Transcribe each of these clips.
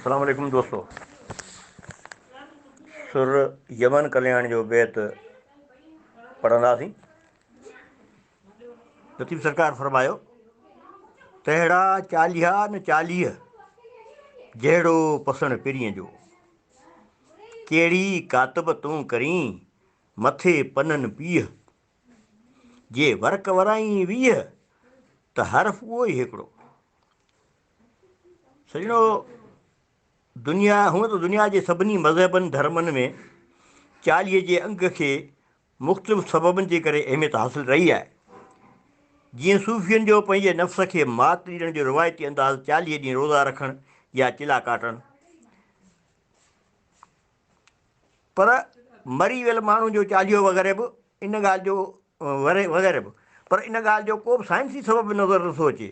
السلام عليڪم دوستو سر يمن ڪلياڻ جو بيت پڙهنداسين. لطيف سرڪار فرمايو، تهڙا چاليها نه چاليهه، جهڙو پسڻ پرينء جو. ڪهڙي ڪاتب تون ڪرين، مٿي پنن پيهه. جي ورق ورائين 20، ته حرف اهو ئي هيڪڙو. سڄڻو! دنيا هونء ته دنيا جي سڀني مذهبن ڌرمن ۾ 40 جي انگ کي مختلف سببن جي ڪري اهميت حاصل رهي آهي. جيئن صوفين جو پنهنجي نفس کي مات ڏيڻ جو روايتي انداز 40 ڏينهن روزا رکڻ يا چلا ڪاٽڻ. پر مري ويل ماڻهو جو چاليهو وغيره به ان ڳالهه جو وغيره به پر ان ڳالهه جو ڪو به سائنسي سبب نظر نٿو اچي.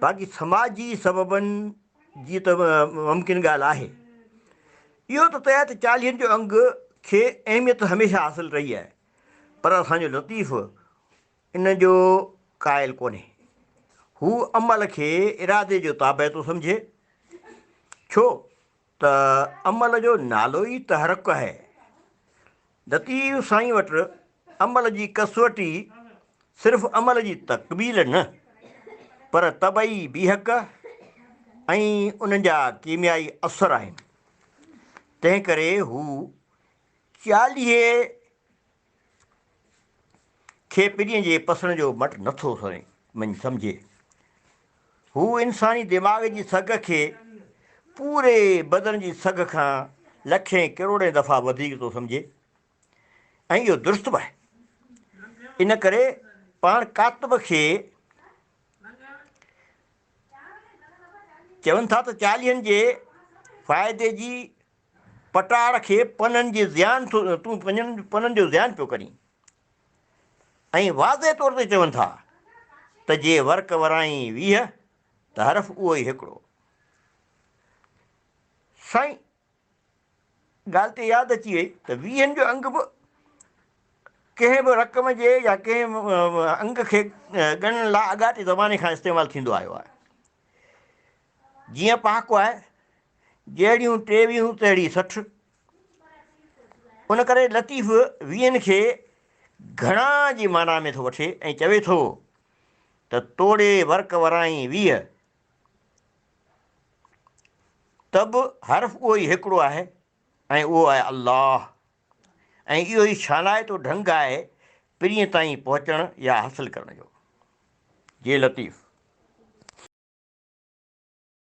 باقي سماجي سببن جي ته ممڪن ڳالهه آهي. اهو ته طئي آهي ته چاليهن جو انگ کي اهميت هميشه حاصل رهي آهي پر اسان جو لطيف ان جو قائل ڪونهي. هو عمل کي ارادي جو تابع ٿو سمجهي. ڇو ته عمل جو نالو ئي تحرڪ آهي. لطيف سائين وٽ عمل جي ڪسوٽي صرف عمل جي تڪميل نه پر طبعي بيهڪ ۽ ان جا ڪيميائي اثر آهن. تنهن ڪري هو چاليهي کي پرينء جي پسڻ جو مٽ نٿو سمجهي. هو انساني دماغ جي سگهه کي پوري بدن جي سگهه کان لکين ڪروڙين دفعا وڌيڪ ٿو سمجهي ۽ اهو درست به آهي. ان ڪري پاڻ ڪاتب کي چون ٿا ته چاليهن جي فائدي جي پٽاڙ کي پنن جي زيان ٿو تون پنن جو زيان پيو ڪرين ۽ واضح طور تي چون ٿا ته جي ورق ورائين 20 ته حرف اهو ئي هڪڙو. سائين ڳالهه تي ياد اچي وئي ته ويهن جو انگ به ڪنهن به رقم جي يا ڪنهن انگ کي ڳڻڻ لاء اڳاٽي زماني کان استعمال ٿيندو آيو آهي. جيئن پهاڪو آهي، جهڙيون ٽيويهون تهڙي 60. ان ڪري لطيف ويهن کي گهڻا جي معنيٰ ۾ ٿو وٺي ۽ چوي ٿو ته توڙي ورق ورائين 20 ته به حرف اهو ئي هڪڙو آهي ۽ اهو آهي الله ۽ اهو ئي شانائتو ڍنگ آهي پرينء تائين پهچڻ يا حاصل ڪرڻ جو. جي لطيف.